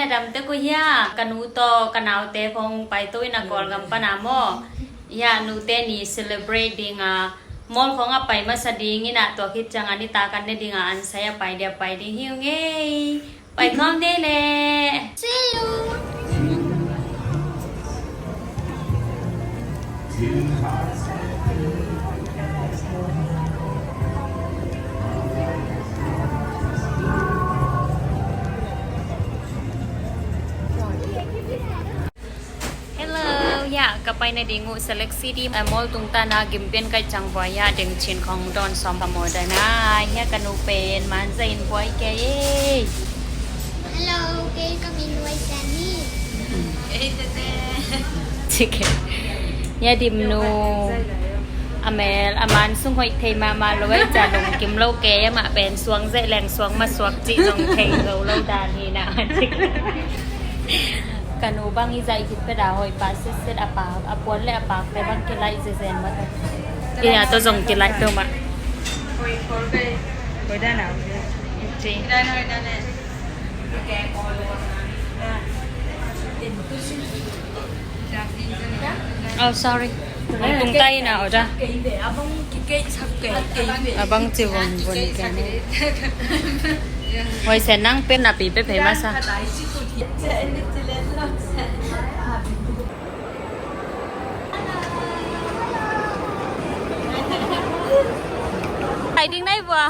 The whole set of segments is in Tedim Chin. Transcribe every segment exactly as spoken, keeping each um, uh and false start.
Damte ku hia, ka nu tawh ka naute khong paito in a Kawlgam pan a maw. Hia nute ni celebrate ding a, mall khong a pai masa ding in a, tua khit ciang a nitak an ne ding a, an sai a pai dia pai ding hi ung ei. Pai khawm dei le. See you. Hello, ya, ka pai na ding uh Select City, eh, mall tung ta na gim pian kai chang buai ya, deng chin khong don som ka mo da na, ya ka nu pen man za in buai ke ye. Hello, kei ka min Wai San ni. Kei te te. Chike. Ya dim nu. A mel, a man sung hoih thei mahmah lo, ai ca lungkim lo ke, amah pen suang zeh leng suang masuak cih zong thei zo lo dan hi na. Ka nu bang i zaih khit pet a hoih pah sitset a pak, a puan le a pakte bang kilaih zezen mah. Kei a tawh zong kilaih peuhmah. Hoih dan a. Ci. Oh, sorry. Hong tung tai na, order. Abang ci vun vun kene. Hoi sen nang pen na pi pe pe masa. Ai ding nai bua.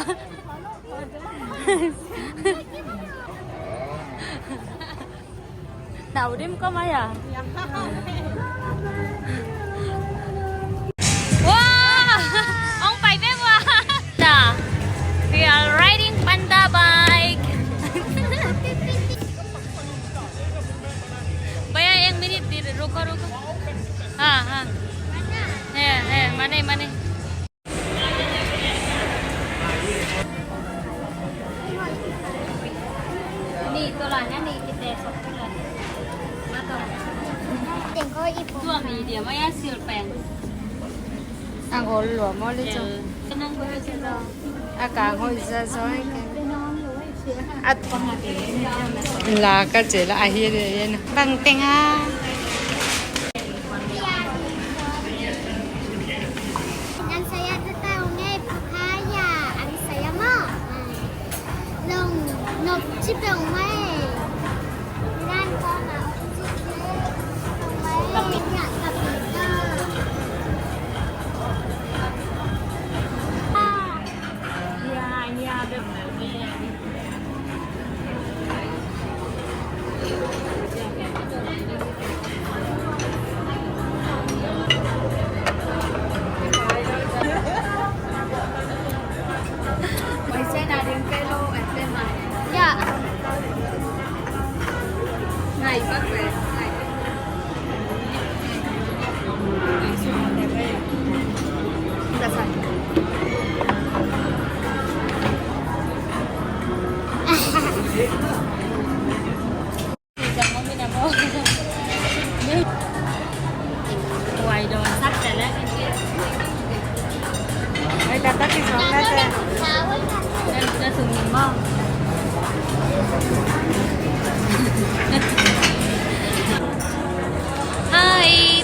Nau dim ko maya. Wah, ong pai bek wah. Da. We are riding panda bike. Bhaiya, ek minute, dhir, ruko, ruko. Ha, ha. He, he, mane, mane. Tua mi dia maya sil peng. Ang hol lua mo le chong. A ka hoi za zo ai ke. At la ka che la a hi de yen. Bang teng a. Ang saya tu tahu ngai pakaya, ang saya mo. Long, no, chip long mai. Ran ko ma, chip long mai. Nya ka pi ta. Ah. Ya, ya, de. Ya. Hi,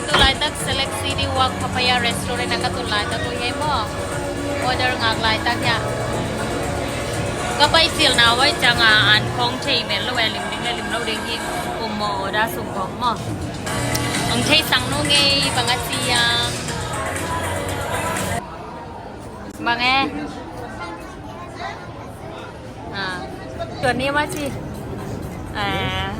tulaitak Select City Wak Papaya Restaurant a ka tun laitak uh hi maw. Order ngak laitak hiah. Ka pai cilna vai canga an khong thei mel lo e, lim ding le lim lo ding hi. Um maw, order sung khong maw. Ong thei sang nu ngei bang a ci a. Bang e. Ah. Tuan ni ma ci. Ah.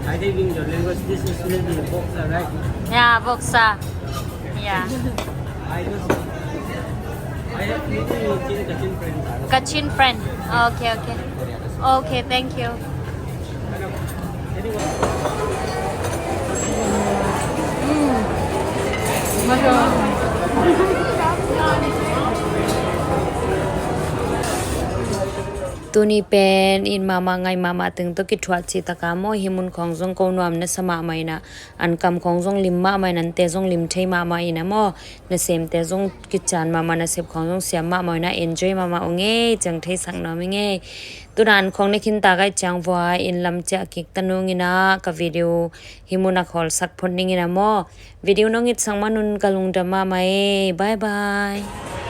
I think in your language, this is maybe a boxer, right? Yeah, boxer. Yeah. I just, I have meeting with Chin, Kachin friends. Kachin friend. Okay, okay. Okay, thank you. Tuni pen it mahmah, ngaih mahmah teng tawh kithuah cih taka maw, hih mun khawng zong ko nuam na sa mahmah inah, an kam khawng zong lim mahmah inah, ante zong lim thei mahmah inah maw, nasemte zong kicaan mahmah, nasep khawng zong siam mahmah inah, enjoy mahmah ung ei, ciang theisak nuam ing ei. Tuna an khawng na khinta kaih ciang vua in lam ciah kik ta nung inah ka video hih mun a khawlsak phot ning inah maw. Video nong itsak manun ka lungdam mahmah ei. Bye bye.